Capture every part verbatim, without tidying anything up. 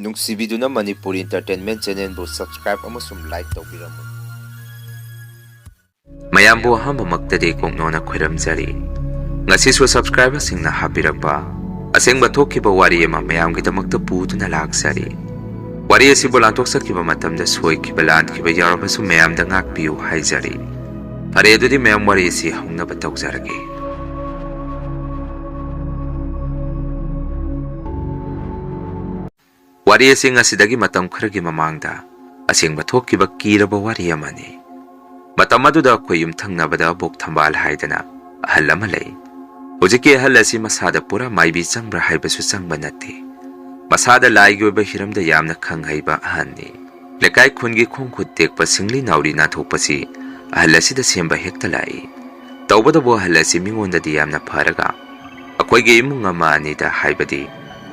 ꯅꯨꯡꯁꯤꯕꯤꯗꯨꯅ Manipuri Entertainment Channelꯕꯨ subscribe ꯑꯃꯁꯨꯡ like ꯇꯧꯕꯤꯔꯝꯃꯨ꯫ ꯃꯌꯥꯝꯕꯨ ꯑꯍꯥꯟꯕꯃꯛꯇꯗꯤ ꯀꯣꯛꯅꯣꯅ ꯈꯣꯏꯔꯝꯖꯔꯤ꯫ ꯉꯁꯤꯁꯨ subscriberꯁꯤꯡꯅ ꯍꯥꯞꯄꯤꯔꯛꯄ ꯑꯁꯦꯡꯕ ꯊꯣꯛꯈꯤꯕ ꯋꯥꯔꯤ ꯑꯃ ꯃꯌꯥꯝꯒꯤꯗꯃꯛꯇ ꯄꯨꯗꯨꯅ ꯂꯥꯛꯆꯔꯤ꯫ ꯋꯥꯔꯤ ꯑꯁꯤꯕꯨ ꯂꯥꯟꯊꯣꯛꯆꯈꯤꯕ ꯃꯇꯝꯗ ꯁꯣꯏꯈꯤꯕ ꯂꯥꯟꯈꯤꯕ ꯌꯥꯎꯔꯕꯁꯨ ꯃꯌꯥꯝꯗ ꯉꯥꯛꯄꯤꯌꯨ ꯍꯥꯏꯖꯔꯤ꯫ ꯐꯔꯦ, ꯑꯗꯨꯗꯤ ꯃꯌꯥꯝ ꯋꯥꯔꯤ ꯑꯁꯤ ꯍꯧꯅꯕ ꯇꯧꯖꯔꯒꯦ꯫ ꯋꯥꯔꯤ ꯑꯁꯤ ꯉꯁꯤꯗꯒꯤ ꯃꯇꯝ ꯈꯔꯒꯤ ꯃꯃꯥꯡꯗ ꯑꯁꯦꯡꯕ ꯊꯣꯛꯈꯤꯕ ꯀꯤꯔꯕ ꯋꯥꯔꯤ ꯑꯃꯅꯤ꯫ ꯃꯇꯝ ꯑꯗꯨꯗ ꯑꯩꯈꯣꯏ ꯌꯨꯝꯊꯪꯅꯕꯗ ꯑꯕꯣꯛ ꯊꯝꯕꯥꯜ ꯍꯥꯏꯗꯅ ꯑꯍꯜ ꯑꯃ ꯂꯩ꯫ ꯍꯧꯖꯤꯛꯀꯤ ꯑꯍꯜ ꯑꯁꯤ ꯃꯁꯥꯗ ꯄꯨꯔꯥ ꯃꯥꯏꯕꯤ ꯆꯪꯕ꯭ꯔꯥ ꯍꯥꯏꯕꯁꯨ ꯆꯪꯕ ꯅꯠꯇꯦ꯫ ꯃꯁꯥꯗ ꯂꯥꯏꯒꯤ ꯑꯣꯏꯕ ꯍꯤꯔꯝꯗ ꯌꯥꯝꯅ ꯈꯪ ꯍꯩꯕ ꯑꯍꯜꯅꯤ꯫ ꯂꯩꯀꯥꯏ ꯈꯨꯟꯒꯤ ꯈꯣꯡ ꯈꯨꯠ ꯇꯦꯛꯄ ꯁꯤꯡꯂꯤ ꯅꯥꯎꯔꯤ ꯅꯥꯟꯊꯣꯛꯄꯁꯤ ꯑꯍꯜ ꯑꯁꯤꯗ ꯁꯦꯝꯕ ꯍꯦꯛꯇ ꯂꯥꯛꯏ꯫ ꯇꯧꯕꯇꯕꯨ ꯑꯍꯜ ꯑꯁꯤ ꯃꯤꯉꯣꯟꯗꯗꯤ ꯌꯥꯝꯅ ꯐꯔꯒ ꯑꯩꯈꯣꯏꯒꯤ ꯏꯃꯨꯡ ꯑꯃ ꯑꯅꯤꯗ, ꯍꯥꯏꯕꯗꯤ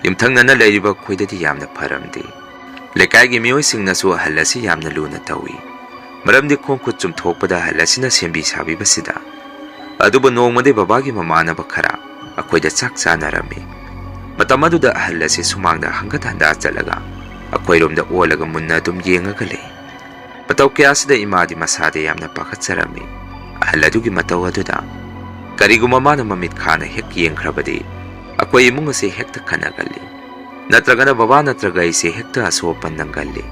ꯌꯨꯝꯊꯪꯅꯅ ꯂꯩꯔꯤꯕ ꯑꯩꯈꯣꯏꯗꯗꯤ ꯌꯥꯝꯅ ꯐꯔꯝꯗꯦ꯫ ꯂꯩꯀꯥꯏꯒꯤ ꯃꯤꯑꯣꯏꯁꯤꯡꯅꯁꯨ ꯑꯍꯜ ꯑꯁꯤ ꯌꯥꯝꯅ ꯂꯨꯅ ꯇꯧꯏ, ꯃꯔꯝꯗꯤ ꯈꯣꯡ ꯈꯨꯠ ꯆꯨꯝꯊꯣꯛꯄꯗ ꯑꯍꯜ ꯑꯁꯤꯅ ꯁꯦꯝꯕꯤ ꯁꯥꯕꯤꯕꯁꯤꯗ꯫ ꯑꯗꯨꯕꯨ ꯅꯣꯡꯃꯗꯤ ꯕꯕꯥꯒꯤ ꯃꯃꯥꯟꯅꯕ ꯈꯔ ꯑꯩꯈꯣꯏꯗ ꯆꯥꯛ ꯆꯥꯅꯔꯝꯃꯤ꯫ ꯃꯇꯝ ꯑꯗꯨꯗ ꯑꯍꯜ ꯑꯁꯤ ꯁꯨꯃꯥꯡꯗ ꯍꯪꯒꯠ ꯍꯟꯗꯥ ꯆꯠꯂꯒ ꯑꯩꯈꯣꯏꯔꯣꯝꯗ ꯑꯣꯜꯂꯒ ꯃꯨꯟꯅ ꯑꯗꯨꯝ ꯌꯦꯡꯉꯒ ꯂꯩ꯫ ꯃꯇꯧ ꯀꯌꯥꯁꯤꯗ ꯏꯃꯥꯗꯤ ꯃꯁꯥꯗ ꯌꯥꯝꯅ ꯄꯥꯈꯠꯆꯔꯝꯃꯤ꯫ ꯑꯍꯜ ꯑꯗꯨꯒꯤ ꯃꯇꯧ ꯑꯗꯨꯗ ꯀꯔꯤꯒꯨꯝꯕ ꯃꯥꯅ ꯃꯃꯤꯠ ꯈꯥꯅ ꯍꯦꯛ ꯌꯦꯡꯈ꯭ꯔꯕꯗꯤ ꯑꯩꯈꯣꯏ ꯏꯃꯨꯡ ꯑꯁꯤ ꯍꯦꯛꯇ ꯈꯠꯅꯒꯜꯂꯤ꯫ ꯅꯠꯇ꯭ꯔꯒꯅ ꯕꯕꯥ ꯅꯠꯇ꯭ꯔꯒ ꯑꯩꯁꯦ ꯍꯦꯛꯇ ꯑꯁꯣꯛ ꯑꯄꯟ ꯅꯪꯒꯜꯂꯤ꯫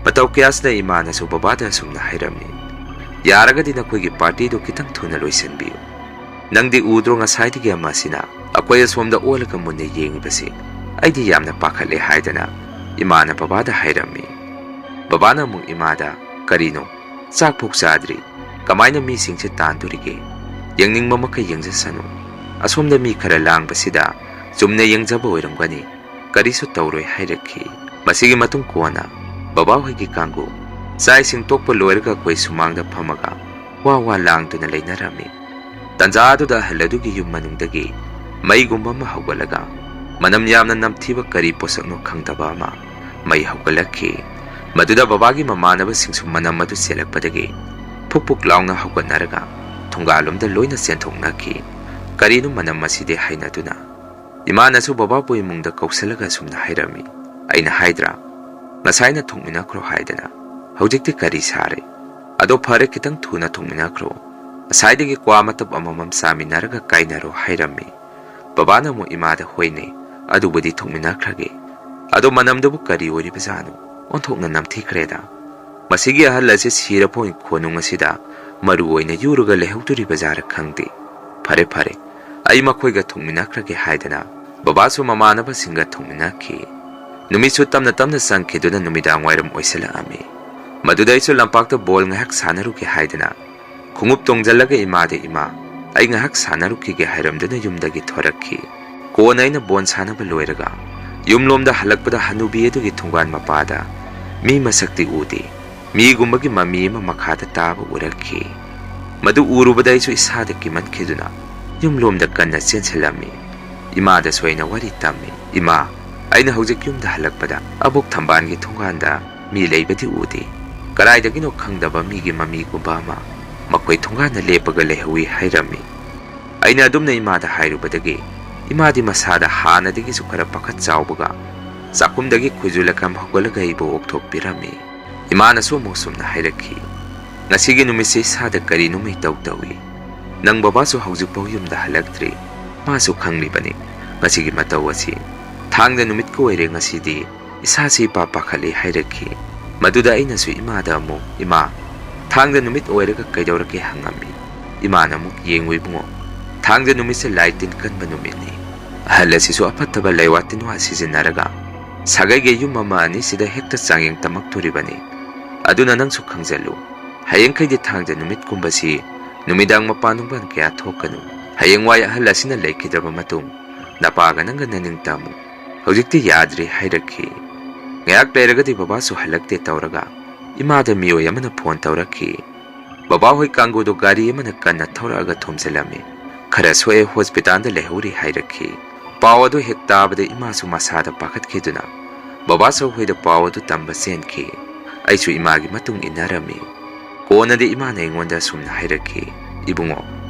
ꯃꯇꯧ ꯀꯌꯥꯁꯤꯗ ꯏꯃꯥꯅꯁꯨ ꯕꯕꯥꯗ ꯑꯁꯨꯝꯅ ꯍꯥꯏꯔꯝꯃꯤ, "ꯌꯥꯔꯒꯗꯤ ꯅꯈꯣꯏꯒꯤ partyꯗꯨ ꯈꯤꯇꯪ ꯊꯨꯅ ꯂꯣꯏꯁꯤꯟꯕꯤꯌꯨ꯫ ꯅꯪꯗꯤ ꯎꯗ꯭ꯔꯣ ꯉꯁꯥꯏꯗꯒꯤ ꯑꯃꯁꯤꯅ ꯑꯩꯈꯣꯏ ꯑꯁꯣꯝꯗ ꯑꯣꯜꯂꯒ ꯃꯨꯟꯅ ꯌꯦꯡꯉꯤꯕꯁꯤ? ꯑꯩꯗꯤ ꯌꯥꯝꯅ ꯄꯥꯈꯠꯂꯦ" ꯍꯥꯏꯗꯅ ꯏꯃꯥꯅ ꯕꯕꯥꯗ ꯍꯥꯏꯔꯝꯃꯤ꯫ ꯕꯕꯥꯅ ꯑꯃꯨꯛ ꯏꯃꯥꯗ, "ꯀꯔꯤꯅꯣ? ꯆꯥꯛ ꯐꯥꯎ ꯆꯥꯗ꯭ꯔꯤ꯫ ꯀꯃꯥꯏꯅ ꯃꯤꯁꯤꯡꯁꯦ ꯇꯥꯟꯗꯣꯔꯤꯒꯦ? ꯌꯦꯡꯅꯤꯡꯕ ꯃꯈꯩ ꯌꯦꯡꯖꯁꯅꯨ꯫ ꯑꯁꯣꯝꯗ ꯃꯤ ꯈꯔ ꯂꯥꯡꯕꯁꯤꯗ ꯆꯨꯝꯅ ꯌꯦꯡꯖꯕ ꯑꯣꯏꯔꯝꯒꯅꯤ꯫ ꯀꯔꯤꯁꯨ ꯇꯧꯔꯣꯏ" ꯍꯥꯏꯔꯛꯈꯤ꯫ ꯃꯁꯤꯒꯤ ꯃꯇꯨꯡ ꯀꯣꯟꯅ ꯕꯕꯥ ꯍꯣꯏꯒꯤ ꯀꯥꯡꯕꯨ ꯆꯥꯛ ꯏꯁꯤꯡ ꯇꯣꯛꯄ ꯂꯣꯏꯔꯒ ꯑꯩꯈꯣꯏ ꯁꯨꯃꯥꯡꯗ ꯐꯝꯃꯒ ꯋꯥ ꯋꯥ ꯂꯥꯡꯗꯨꯅ ꯂꯩꯅꯔꯝꯃꯤ꯫ ꯇꯟꯖꯥ ꯑꯗꯨꯗ ꯑꯍꯜ ꯑꯗꯨꯒꯤ ꯌꯨꯝ ꯃꯅꯨꯡꯗꯒꯤ ꯃꯩꯒꯨꯝꯕ ꯑꯃ ꯍꯧꯒꯠꯂꯒ ꯃꯅꯝ ꯌꯥꯝꯅ ꯅꯝꯊꯤꯕ ꯀꯔꯤ ꯄꯣꯠꯁꯛꯅꯣ ꯈꯪꯗꯕ ꯑꯃ ꯃꯩ ꯍꯧꯒꯠꯂꯛꯈꯤ꯫ ꯃꯗꯨꯗ ꯕꯕꯥꯒꯤ ꯃꯃꯥꯟꯅꯕꯁꯤꯡꯁꯨ ꯃꯅꯝ ꯑꯗꯨ ꯆꯦꯜꯂꯛꯄꯗꯒꯤ ꯐꯨꯛ ꯐꯨꯛ ꯂꯥꯎꯅ ꯍꯧꯒꯠꯅꯔꯒ ꯊꯣꯡꯒꯥꯜꯂꯣꯝꯗ ꯂꯣꯏꯅ ꯆꯦꯟꯊꯣꯛꯅꯈꯤ꯫ ꯀꯔꯤꯅꯣ ꯃꯅꯝ ꯑꯁꯤꯗꯤ ꯍꯥꯏꯅꯗꯨꯅ ꯏꯃꯥꯅꯁꯨ ꯕꯕꯥꯕꯨ ꯏꯃꯨꯡꯗ ꯀꯧꯁꯤꯜꯂꯒ ꯑꯁꯨꯝꯅ ꯍꯥꯏꯔꯝꯃꯤ, ꯑꯩꯅ ꯍꯥꯏꯗ꯭ꯔꯥ, ꯉꯁꯥꯏꯅ ꯊꯣꯛꯃꯤꯟꯅꯈ꯭ꯔꯣ ꯍꯥꯏꯗꯅ? ꯍꯧꯖꯤꯛꯇꯤ ꯀꯔꯤ ꯁꯥꯔꯦ? ꯑꯗꯣ ꯐꯔꯦ, ꯈꯤꯇꯪ ꯊꯨꯅ ꯊꯣꯛꯃꯤꯟꯅꯈ꯭ꯔꯣ꯫ ꯉꯁꯥꯏꯗꯒꯤ ꯀ꯭ꯋꯥ ꯃꯇꯞ ꯑꯃꯃꯝ ꯆꯥꯃꯤꯟꯅꯔꯒ ꯀꯥꯏꯅꯔꯣ ꯍꯥꯏꯔꯝꯃꯤ꯫ ꯕꯕꯥꯅ ꯑꯃꯨꯛ ꯏꯃꯥꯗ, "ꯍꯣꯏꯅꯦ, ꯑꯗꯨꯕꯨꯗꯤ ꯊꯣꯛꯃꯤꯟꯅꯈ꯭ꯔꯒꯦ꯫ ꯑꯗꯣ ꯃꯅꯝꯗꯨꯕꯨ ꯀꯔꯤ ꯑꯣꯏꯔꯤꯕꯖꯥꯠꯅꯣ? ꯑꯣꯟꯊꯣꯛꯅ ꯅꯝꯊꯤꯈ꯭ꯔꯦꯗ꯫ ꯃꯁꯤꯒꯤ ꯑꯍꯜ ꯑꯁꯤ ꯁꯤꯔꯐꯥꯎ ꯏꯪꯈꯣꯜꯅꯨꯡ ꯑꯁꯤꯗ ꯃꯔꯨ ꯑꯣꯏꯅ ꯌꯨꯔꯒ ꯂꯩꯍꯧꯗꯣꯔꯤꯕꯖꯥꯠꯔ ꯈꯪꯗꯦ꯫ ꯐꯔꯦ, ꯐꯔꯦ, ꯑꯩ ꯃꯈꯣꯏꯒ ꯊꯣꯡꯃꯤꯟꯅꯈ꯭ꯔꯒꯦ" ꯍꯥꯏꯗꯅ ꯕꯕꯥꯁꯨ ꯃꯃꯥꯟꯅꯕꯁꯤꯡꯒ ꯊꯣꯡꯃꯤꯟꯅꯈꯤ꯫ ꯅꯨꯃꯤꯠꯁꯨ ꯇꯞꯅ ꯇꯞꯅ ꯆꯪꯈꯤꯗꯨꯅ ꯅꯨꯃꯤꯗꯥꯡ ꯋꯥꯏꯔꯝ ꯑꯣꯏꯁꯤꯜꯂꯛꯑꯝꯃꯤ꯫ ꯃꯗꯨꯗ ꯑꯩꯁꯨ ꯂꯝꯄꯥꯛꯇ ꯕꯣꯜ ꯉꯥꯏꯍꯥꯛ ꯁꯥꯟꯅꯔꯨꯒꯦ ꯍꯥꯏꯗꯅ ꯈꯣꯡꯎꯞ ꯇꯣꯡꯖꯜꯂꯒ ꯏꯃꯥꯗ, "ꯏꯃꯥ, ꯑꯩ ꯉꯥꯏꯍꯥꯛ ꯁꯥꯟꯅꯔꯨꯈꯤꯒꯦ" ꯍꯥꯏꯔꯝꯗꯨꯅ ꯌꯨꯝꯗꯒꯤ ꯊꯣꯔꯛꯈꯤ꯫ ꯀꯣꯟꯅ ꯑꯩꯅ ꯕꯣꯜ ꯁꯥꯟꯅꯕ ꯂꯣꯏꯔꯒ ꯌꯨꯝꯂꯣꯝꯗ ꯍꯜꯂꯛꯄꯗ ꯍꯅꯨꯕꯤ ꯑꯗꯨꯒꯤ ꯊꯣꯡꯒꯥꯟ ꯃꯄꯥꯗ ꯃꯤ ꯃꯁꯛꯇꯤ ꯎꯗꯦ꯫ ꯃꯤꯒꯨꯝꯕꯒꯤ ꯃꯃꯤ ꯑꯃ ꯃꯈꯥꯗ ꯇꯥꯕ ꯎꯔꯛꯈꯤ꯫ ꯃꯗꯨ ꯎꯔꯨꯕꯗ ꯑꯩꯁꯨ ꯏꯁꯥꯗ ꯀꯤꯃꯟꯈꯤꯗꯨꯅ ꯌꯨꯝꯂꯣꯝꯗ ꯀꯟꯅ ꯆꯦꯟꯁꯤꯜꯂꯝꯃꯤ꯫ ꯏꯃꯥꯗꯁꯨ ꯑꯩꯅ ꯋꯥꯔꯤ ꯇꯝꯃꯤ꯫ "ꯏꯃꯥ, ꯑꯩꯅ ꯍꯧꯖꯤꯛ ꯌꯨꯝꯗ ꯍꯜꯂꯛꯄꯗ ꯑꯕꯣꯛ ꯊꯝꯕꯥꯜꯒꯤ ꯊꯣꯡꯒꯥꯟꯗ ꯃꯤ ꯂꯩꯕꯗꯤ ꯎꯗꯦ꯫ ꯀꯗꯥꯏꯗꯒꯤꯅꯣ ꯈꯪꯗꯕ ꯃꯤꯒꯤ ꯃꯃꯤꯒꯨꯝꯕ ꯑꯃ ꯃꯈꯣꯏ ꯊꯣꯡꯒꯥꯟꯗ ꯂꯦꯞꯄꯒ ꯂꯩꯍꯧꯏ" ꯍꯥꯏꯔꯝꯃꯤ꯫ ꯑꯩꯅ ꯑꯗꯨꯝꯅ ꯏꯃꯥꯗ ꯍꯥꯏꯔꯨꯕꯗꯒꯤ ꯏꯃꯥꯗꯤ ꯃꯁꯥꯗ ꯍꯥꯟꯅꯗꯒꯤꯁꯨ ꯈꯔ ꯄꯥꯈꯠ ꯆꯥꯎꯕꯒ ꯆꯥꯛꯈꯨꯝꯗꯒꯤ ꯈꯨꯖꯨ ꯂꯩꯈꯥꯝ ꯍꯧꯒꯠꯂꯒ ꯑꯩꯕꯨ ꯑꯣꯛꯊꯣꯛꯄꯤꯔꯝꯃꯤ꯫ ꯏꯃꯥꯅꯁꯨ ꯑꯃꯨꯛ ꯁꯨꯝꯅ ꯍꯥꯏꯔꯛꯈꯤ, "ꯉꯁꯤꯒꯤ ꯅꯨꯃꯤꯠꯁꯦ ꯏꯁꯥꯗ ꯀꯔꯤꯅꯣꯝ ꯏꯇꯧ ꯇꯧꯏ꯫ ꯅꯪ ꯕꯕꯥꯁꯨ ꯍꯧꯖꯤꯛꯐꯥꯎ ꯌꯨꯝꯗ ꯍꯜꯂꯛꯇ꯭ꯔꯤ꯫ ꯃꯥꯁꯨ ꯈꯪꯂꯤꯕꯅꯤ ꯉꯁꯤꯒꯤ ꯃꯇꯧ ꯑꯁꯤ꯫ ꯊꯥꯡꯖ ꯅꯨꯃꯤꯠꯀ ꯑꯣꯏꯔꯦ ꯉꯁꯤꯗꯤ꯫ ꯏꯁꯥꯁꯤ ꯏꯄꯥ ꯄꯥꯈꯠꯂꯤ" ꯍꯥꯏꯔꯛꯈꯤ꯫ ꯃꯗꯨꯗ ꯑꯩꯅꯁꯨ ꯏꯃꯥꯗ ꯑꯃꯨꯛ, "ꯏꯃꯥ, ꯊꯥꯡꯖ ꯅꯨꯃꯤꯠ ꯑꯣꯏꯔꯒ ꯀꯩꯗꯧꯔꯒꯦ?" ꯍꯪꯉꯝꯃꯤ꯫ ꯏꯃꯥꯅ ꯑꯃꯨꯛ, "ꯌꯦꯡꯉꯨ ꯏꯕꯨꯡꯉꯣ, ꯊꯥꯡꯖ ꯅꯨꯃꯤꯠꯁꯦ ꯂꯥꯏ ꯇꯤꯟ ꯀꯟꯕ ꯅꯨꯃꯤꯠꯅꯤ꯫ ꯑꯍꯜ ꯑꯁꯤꯁꯨ ꯑꯐꯠꯇꯕ ꯂꯩꯋꯥ ꯇꯤꯟꯋꯥ ꯁꯤꯖꯤꯟꯅꯔꯒ ꯁꯥꯒꯩꯒꯤ ꯌꯨꯝ ꯑꯃ ꯑꯅꯤꯁꯤꯗ ꯍꯦꯛꯇ ꯆꯥꯡꯌꯦꯡ ꯇꯝꯃꯛꯇꯣꯔꯤꯕꯅꯤ꯫ ꯑꯗꯨꯅ ꯅꯪꯁꯨ ꯈꯪꯖꯜꯂꯨ, ꯍꯌꯦꯡꯈꯩꯗꯤ ꯊꯥꯡꯖ ꯅꯨꯃꯤꯠꯀꯨꯝꯕꯁꯤ ꯅꯨꯃꯤꯗꯥꯡ ꯃꯄꯥꯟ ꯅꯨꯡꯕꯥꯟ ꯀꯌꯥ ꯊꯣꯛꯀꯅꯨ꯫ ꯍꯌꯦꯡꯋꯥꯏ ꯑꯍꯜ ꯑꯁꯤꯅ ꯂꯩꯈꯤꯗ꯭ꯔꯕ ꯃꯇꯨꯡ ꯅꯄꯥꯒ ꯅꯪꯒ ꯅꯅꯤꯡ ꯇꯝꯃꯨ꯫ ꯍꯧꯖꯤꯛꯇꯤ ꯌꯥꯗ꯭ꯔꯦ" ꯍꯥꯏꯔꯛꯈꯤ꯫ ꯉꯥꯏꯍꯥꯛ ꯂꯩꯔꯒꯗꯤ ꯕꯕꯥꯁꯨ ꯍꯜꯂꯛꯇꯦ ꯇꯧꯔꯒ ꯏꯃꯥꯗ ꯃꯤꯑꯣꯏ ꯑꯃꯅ ꯐꯣꯟ ꯇꯧꯔꯛꯈꯤ꯫ ꯕꯕꯥꯍꯣꯏ ꯀꯥꯡꯒꯨꯗꯨ ꯒꯥꯔꯤ ꯑꯃꯅ ꯀꯟꯅ ꯊꯧꯔꯛꯑꯒ ꯊꯣꯝꯖꯤꯜꯂꯝꯃꯤ꯫ "ꯈꯔ ꯁꯣꯛꯑꯦ, ꯍꯣꯁꯄꯤꯇꯥꯜꯗ ꯂꯩꯍꯧꯔꯤ" ꯍꯥꯏꯔꯛꯈꯤ꯫ ꯄꯥꯎ ꯑꯗꯨ ꯍꯦꯛ ꯇꯥꯕꯗ ꯏꯃꯥꯁꯨ ꯃꯁꯥꯗ ꯄꯥꯈꯠꯈꯤꯗꯨꯅ ꯕꯕꯥꯆꯧ ꯍꯣꯏꯗ ꯄꯥꯎ ꯑꯗꯨ ꯇꯝꯕ ꯆꯦꯟꯈꯤ꯫ ꯑꯩꯁꯨ ꯏꯃꯥꯒꯤ ꯃꯇꯨꯡ ꯏꯟꯅꯔꯝꯃꯤ꯫ ꯀꯣꯟꯅꯗꯤ ꯏꯃꯥꯅ ꯑꯩꯉꯣꯟꯗ ꯑꯁꯨꯝꯅ ꯍꯥꯏꯔꯛꯈꯤ, "ꯏꯕꯨꯡꯉꯣ,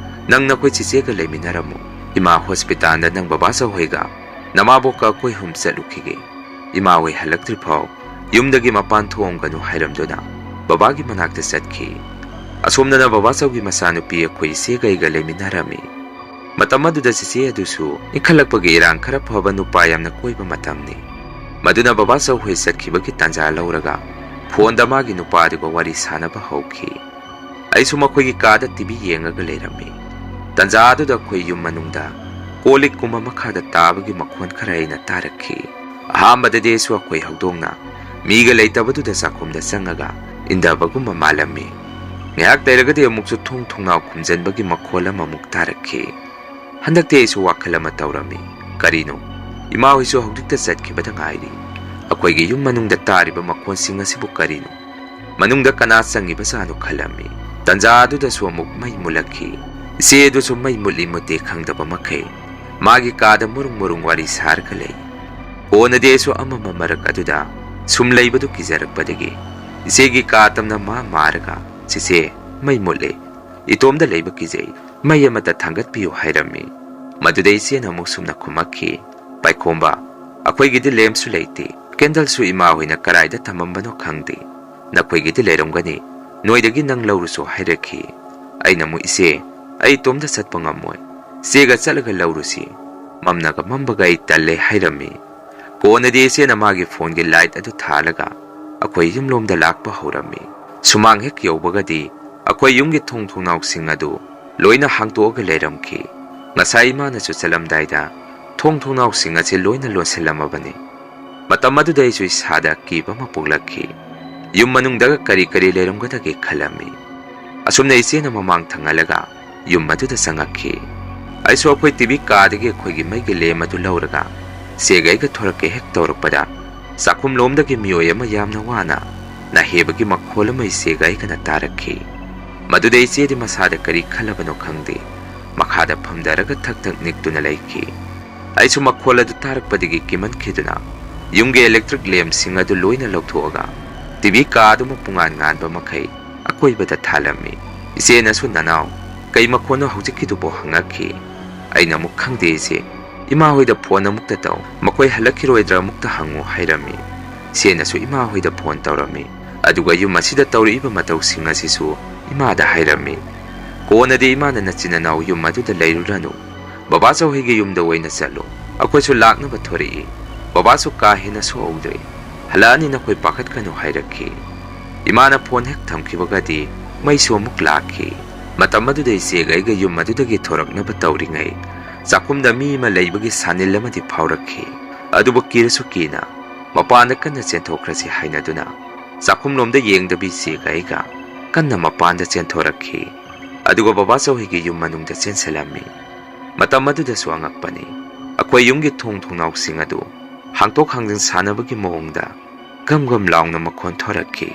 ꯅꯪ ꯅꯈꯣꯏ ꯆꯤꯆꯦꯒ ꯂꯩꯃꯤꯟꯅꯔꯝꯃꯨ꯫ ꯏꯃꯥ ꯍꯣꯁꯄꯤꯇꯥꯜꯗ ꯅꯪ ꯕꯕꯥꯆꯧ ꯍꯣꯏꯒ ꯅꯃꯥꯕꯣꯛꯀ ꯑꯩꯈꯣꯏ ꯑꯍꯨꯝ ꯆꯠꯂꯨꯈꯤꯒꯦ꯫ ꯏꯃꯥ ꯍꯣꯏ ꯍꯜꯂꯛꯇ꯭ꯔꯤꯐꯥꯎ ꯌꯨꯝꯗꯒꯤ ꯃꯄꯥꯟ ꯊꯣꯛꯑꯝꯒꯅꯨ ꯍꯥꯏꯔꯝꯗꯨꯅ ꯕꯕꯥꯒꯤ ꯃꯅꯥꯛꯇ ꯆꯠꯈꯤ꯫ ꯑꯁꯣꯝꯗꯅ ꯕꯕꯥꯆꯧꯒꯤ ꯃꯆꯥꯅꯨꯄꯤ ꯑꯩꯈꯣꯏ ꯏꯆꯦꯒ ꯑꯩꯒ ꯂꯩꯃꯤꯟꯅꯔꯝꯃꯤ꯫ ꯃꯇꯝ ꯑꯗꯨꯗ ꯆꯤꯆꯦ ꯑꯗꯨꯁꯨ ꯏꯟꯈꯠꯂꯛꯄꯒꯤ ꯏꯔꯥꯡ ꯈꯔ ꯐꯕ ꯅꯨꯄꯥ ꯌꯥꯝꯅ ꯀꯣꯏꯕ ꯃꯇꯝꯅꯤ꯫ ꯃꯗꯨꯅ ꯕꯕꯥꯆꯧ ꯍꯣꯏ ꯆꯠꯈꯤꯕꯒꯤ ꯇꯥꯟꯖꯥ ꯂꯧꯔꯒ ꯐꯣꯟꯗ ꯃꯥꯒꯤ ꯅꯨꯄꯥ ꯑꯗꯨꯒ ꯋꯥꯔꯤ ꯁꯥꯟꯅꯕ ꯍꯧꯈꯤ꯫ ꯑꯩꯁꯨ ꯃꯈꯣꯏꯒꯤ ꯀꯥꯗ ꯇꯤꯚꯤ ꯌꯦꯡꯉꯒ ꯂꯩꯔꯝꯃꯤ꯫ ꯇꯥꯟꯖꯥ ꯑꯗꯨꯗ ꯑꯩꯈꯣꯏ ꯌꯨꯝ ꯃꯅꯨꯡꯗ ꯀꯣꯜ ꯂꯤꯛꯀꯨꯝꯕ ꯃꯈꯥꯗ ꯇꯥꯕꯒꯤ ꯃꯈꯣꯟ ꯈꯔ ꯑꯩꯅ ꯇꯥꯔꯛꯈꯤ꯫ ꯑꯍꯥꯟꯕꯗꯗꯤ ꯑꯩꯁꯨ ꯑꯩꯈꯣꯏ ꯍꯧꯗꯣꯡꯅ ꯃꯤꯒ ꯂꯩꯇꯕꯗꯨꯗ ꯆꯥꯛꯈꯨꯝꯗ ꯆꯪꯉꯒ ꯏꯟꯗꯕꯒꯨꯝꯕ ꯃꯥꯜꯂꯝꯃꯤ꯫ ꯉꯥꯏꯍꯥꯛ ꯂꯩꯔꯒꯗꯤ ꯑꯃꯨꯛꯁꯨ ꯊꯣꯡ ꯊꯣꯡꯅꯥꯎ ꯈꯨꯝꯖꯟꯕꯒꯤ ꯃꯈꯣꯜ ꯑꯃꯃꯨꯛ ꯇꯥꯔꯛꯈꯤ꯫ ꯍꯟꯗꯛꯇꯤ ꯑꯩꯁꯨ ꯋꯥꯈꯜ ꯑꯃ ꯇꯧꯔꯝꯃꯤ꯫ ꯀꯔꯤꯅꯣ? ꯏꯃꯥ ꯍꯣꯏꯁꯨ ꯍꯧꯖꯤꯛꯇ ꯆꯠꯈꯤꯕꯗ ꯉꯥꯏꯔꯤ꯫ ꯑꯩꯈꯣꯏꯒꯤ ꯌꯨꯝ ꯃꯅꯨꯡꯗ ꯇꯥꯔꯤꯕ ꯃꯈꯣꯟꯁꯤꯡ ꯑꯁꯤꯕꯨ ꯀꯔꯤꯅꯣ? ꯃꯅꯨꯡꯗ ꯀꯅꯥ ꯆꯪꯉꯤꯕꯖꯥꯠꯅꯣ ꯈꯜꯂꯝꯃꯤ꯫ ꯇꯟꯖꯥ ꯑꯗꯨꯗꯁꯨ ꯑꯃꯨꯛ ꯃꯩ ꯃꯨꯠꯂꯛꯈꯤ꯫ ꯏꯆꯦ ꯑꯗꯨꯁꯨ ꯃꯩ ꯃꯨꯠꯂꯤ ꯃꯨꯠꯇꯦ ꯈꯪꯗꯕ ꯃꯈꯩ ꯃꯥꯒꯤ ꯀꯥꯗ ꯃꯨꯔꯨꯡ ꯃꯨꯔꯨꯡ ꯋꯥꯔꯤ ꯁꯥꯔꯒ ꯂꯩ꯫ ꯀꯣꯟꯅꯗꯤ ꯑꯩꯁꯨ ꯑꯃꯝꯕ ꯃꯔꯛ ꯑꯗꯨꯗ ꯁꯨꯝ ꯂꯩꯕꯗꯨ ꯀꯤꯖꯔꯛꯄꯗꯒꯤ ꯏꯆꯦꯒꯤ ꯀꯥ ꯇꯝꯅ ꯃꯥ ꯃꯥꯔꯒ, "ꯆꯦꯆꯦ, ꯃꯩ ꯃꯨꯠꯂꯦ꯫ ꯏꯇꯣꯝꯗ ꯂꯩꯕ ꯀꯤꯖꯩ꯫ ꯃꯩ ꯑꯃꯇ ꯊꯥꯡꯒꯠꯄꯤꯌꯨ" ꯍꯥꯏꯔꯝꯃꯤ꯫ ꯃꯗꯨꯗ ꯏꯆꯦꯅ ꯑꯃꯨꯛ ꯁꯨꯝꯅ ꯈꯨꯝꯃꯛꯈꯤ, "ꯄꯥꯏꯈꯣꯝꯕ, ꯑꯩꯈꯣꯏꯒꯤꯗꯤ ꯂꯦꯝꯞꯁꯨ ꯂꯩꯇꯦ, ꯀꯦꯟꯗꯜꯁꯨ ꯏꯃꯥ ꯍꯣꯏꯅ ꯀꯔꯥꯏꯗ ꯊꯝꯃꯝꯕꯅꯣ ꯈꯪꯗꯦ꯫ ꯅꯈꯣꯏꯒꯤꯗꯤ ꯂꯩꯔꯝꯒꯅꯤ, ꯅꯣꯏꯗꯒꯤ ꯅꯪ ꯂꯧꯔꯨꯁꯨ" ꯍꯥꯏꯔꯛꯈꯤ꯫ ꯑꯩꯅ ꯑꯃꯨꯛ, "ꯏꯆꯦ, ꯑꯩ ꯏꯇꯣꯝꯗ ꯆꯠꯄ ꯉꯝꯃꯣꯏ, ꯆꯦꯒ ꯆꯠꯂꯒ ꯂꯧꯔꯨꯁꯤ꯫ ꯃꯝꯅꯒ ꯃꯝꯕꯒ ꯑꯩ ꯇꯜꯂꯦ" ꯍꯥꯏꯔꯝꯃꯤ꯫ ꯀꯣꯟꯅꯗꯤ ꯏꯆꯦꯅ ꯃꯥꯒꯤ ꯐꯣꯟꯒꯤ ꯂꯥꯏꯠ ꯑꯗꯨ ꯊꯥꯜꯂꯒ ꯑꯩꯈꯣꯏ ꯌꯨꯝꯂꯣꯝꯗ ꯂꯥꯛꯄ ꯍꯧꯔꯝꯃꯤ꯫ ꯁꯨꯃꯥꯡ ꯍꯦꯛ ꯌꯧꯕꯒꯗꯤ ꯑꯩꯈꯣꯏ ꯌꯨꯝꯒꯤ ꯊꯣꯡ ꯊꯣꯡꯅꯥꯎꯁꯤꯡ ꯑꯗꯨ ꯂꯣꯏꯅ ꯍꯥꯡꯇꯣꯛꯑꯒ ꯂꯩꯔꯝꯈꯤ꯫ ꯉꯁꯥꯏ ꯏꯃꯥꯅꯁꯨ ꯆꯠꯂꯝꯗꯥꯏꯗ ꯊꯣꯡ ꯊꯣꯡꯅꯥꯎꯁꯤꯡ ꯑꯁꯤ ꯂꯣꯏꯅ ꯂꯣꯟꯁꯤꯜꯂꯝꯃꯕꯅꯤ꯫ ꯃꯇꯝ ꯑꯗꯨꯗ ꯑꯩꯁꯨ ꯏꯁꯥꯗ ꯀꯤꯕ ꯑꯃ ꯄꯣꯛꯂꯛꯈꯤ꯫ ꯌꯨꯝ ꯃꯅꯨꯡꯗꯒ ꯀꯔꯤ ꯀꯔꯤ ꯂꯩꯔꯝꯒꯗꯒꯦ ꯈꯜꯂꯝꯃꯤ꯫ ꯑꯁꯨꯝꯅ ꯏꯆꯦꯅ ꯃꯃꯥꯡ ꯊꯪꯍꯜꯂꯒ ꯌꯨꯝ ꯑꯗꯨꯗ ꯆꯪꯉꯛꯈꯤ꯫ ꯑꯩꯁꯨ ꯑꯩꯈꯣꯏ ꯇꯤꯚꯤ ꯀꯥꯗꯒꯤ ꯑꯩꯈꯣꯏꯒꯤ ꯃꯩꯒꯤ ꯂꯦꯝ ꯑꯗꯨ ꯂꯧꯔꯒ ꯏꯆꯦꯒ ꯑꯩꯒ ꯊꯣꯔꯛꯀꯦ ꯍꯦꯛ ꯇꯧꯔꯛꯄꯗ, ꯆꯥꯛꯈꯨꯝꯂꯣꯝꯗꯒꯤ ꯃꯤꯑꯣꯏ ꯑꯃ ꯌꯥꯝꯅ ꯋꯥꯅ ꯅꯥꯍꯦꯕꯒꯤ ꯃꯈꯣꯜ ꯑꯃ ꯏꯆꯦꯒ ꯑꯩꯒꯅ ꯇꯥꯔꯛꯈꯤ꯫ ꯃꯗꯨꯗ ꯏꯆꯦꯗꯤ ꯃꯁꯥꯗ ꯀꯔꯤ ꯈꯜꯂꯕꯅꯣ ꯈꯪꯗꯦ, ꯃꯈꯥꯗ ꯐꯝꯊꯔꯒ ꯊꯛ ꯊꯛ ꯅꯤꯛꯇꯨꯅ ꯂꯩꯈꯤ꯫ ꯑꯩꯁꯨ ꯃꯈꯣꯜ ꯑꯗꯨ ꯇꯥꯔꯛꯄꯗꯒꯤ ꯀꯤꯃꯟꯈꯤꯗꯨꯅ ꯌꯨꯝꯒꯤ ꯏꯂꯦꯛꯇ꯭ꯔꯤꯛ ꯂꯦꯝꯁꯤꯡ ꯑꯗꯨ ꯂꯣꯏꯅ ꯂꯧꯊꯣꯛꯑꯒ ꯇꯤꯚꯤ ꯀꯥ ꯑꯗꯨ ꯃꯄꯨꯡꯉꯥꯟ ꯉꯥꯟꯕ ꯃꯈꯩ ꯑꯀꯣꯏꯕꯗ ꯊꯥꯜꯂꯝꯃꯤ꯫ ꯏꯆꯦꯅꯁꯨ, "ꯅꯅꯥꯎ, ꯀꯩ ꯃꯈꯣꯟꯅꯣ ꯍꯧꯖꯤꯛꯀꯤꯗꯨꯕꯣ?" ꯍꯪꯉꯛꯈꯤ꯫ ꯑꯩꯅ ꯑꯃꯨꯛ, "ꯈꯪꯗꯦ ꯏꯆꯦ, "ꯏꯃꯥ ꯍꯣꯏꯗ ꯐꯣꯟ ꯑꯃꯨꯛꯇ ꯇꯧ, ꯃꯈꯣꯏ ꯍꯜꯂꯛꯈꯤꯔꯣꯏꯗ꯭ꯔꯥ ꯑꯃꯨꯛꯇ ꯍꯪꯉꯨ" ꯍꯥꯏꯔꯝꯃꯤ꯫ ꯏꯆꯦꯅꯁꯨ ꯏꯃꯥ ꯍꯣꯏꯗ ꯐꯣꯟ ꯇꯧꯔꯝꯃꯤ, ꯑꯗꯨꯒ ꯌꯨꯝ ꯑꯁꯤꯗ ꯇꯧꯔꯛꯏꯕ ꯃꯇꯧꯁꯤꯡ ꯑꯁꯤꯁꯨ ꯏꯃꯥꯗ ꯍꯥꯏꯔꯝꯃꯤ꯫ ꯀꯣꯟꯅꯗꯤ ꯏꯃꯥꯅ "ꯅꯆꯤꯟ ꯅꯅꯥꯎ ꯌꯨꯝ ꯑꯗꯨꯗ ꯂꯩꯔꯨꯔꯅꯨ, ꯕꯕꯥ ꯆꯧꯍꯩꯒꯤ ꯌꯨꯝꯗ ꯑꯣꯏꯅ ꯆꯠꯂꯨ, ꯑꯩꯈꯣꯏꯁꯨ ꯂꯥꯛꯅꯕ ꯊꯣꯔꯛꯏ, ꯕꯕꯥꯁꯨ ꯀꯥ ꯍꯦꯟꯅ ꯁꯣꯛꯍꯧꯗ꯭ꯔꯦ, ꯍꯜꯂꯛꯑꯅꯤ, ꯅꯈꯣꯏ ꯄꯥꯈꯠꯀꯅꯨ" ꯍꯥꯏꯔꯛꯈꯤ꯫ ꯏꯃꯥꯅ ꯐꯣꯟ ꯍꯦꯛ ꯊꯝꯈꯤꯕꯒꯗꯤ ꯃꯩꯁꯨ ꯑꯃꯨꯛ ꯂꯥꯛꯈꯤ꯫ ꯃꯇꯝ ꯑꯗꯨꯗ ꯏꯆꯦꯒ ꯑꯩꯒ ꯌꯨꯝ ꯑꯗꯨꯗꯒꯤ ꯊꯣꯔꯛꯅꯕ ꯇꯧꯔꯤꯉꯩ, ꯆꯥꯛꯈꯨꯝꯗ ꯃꯤ ꯑꯃ ꯂꯩꯕꯒꯤ ꯁꯥꯅꯤꯜ ꯑꯃꯗꯤ ꯐꯥꯎꯔꯛꯈꯤ꯫ ꯑꯗꯨꯕꯨ ꯀꯤꯔꯁꯨ ꯀꯤꯅ ꯃꯄꯥꯟꯗ ꯀꯟꯅ ꯆꯦꯟꯊꯣꯛꯈ꯭ꯔꯁꯤ ꯍꯥꯏꯅꯗꯨꯅ ꯆꯥꯛꯈꯨꯝꯂꯣꯝꯗ ꯌꯦꯡꯗꯕꯤ ꯏꯆꯦꯒ ꯑꯩꯒ ꯀꯟꯅ ꯃꯄꯥꯟꯗ ꯆꯦꯟꯊꯣꯔꯛꯈꯤ꯫ ꯑꯗꯨꯒ ꯕꯕꯥ ꯆꯧꯍꯩꯒꯤ ꯌꯨꯝ ꯃꯅꯨꯡꯗ ꯆꯦꯟꯁꯤꯜꯂꯝꯃꯤ꯫ ꯃꯇꯝ ꯑꯗꯨꯗꯁꯨ ꯑꯉꯛꯄꯅꯤ, ꯑꯩꯈꯣꯏ ꯌꯨꯝꯒꯤ ꯊꯣꯡ ꯊꯣꯡꯅꯥꯎꯁꯤꯡ ꯑꯗꯨ ꯍꯥꯡꯇꯣꯛ ꯍꯥꯡꯖꯤꯟ ꯁꯥꯟꯅꯕꯒꯤ ꯃꯑꯣꯡꯗ ꯒꯝ ꯒꯝ ꯂꯥꯎꯅ ꯃꯈꯣꯟ ꯊꯣꯔꯛꯈꯤ꯫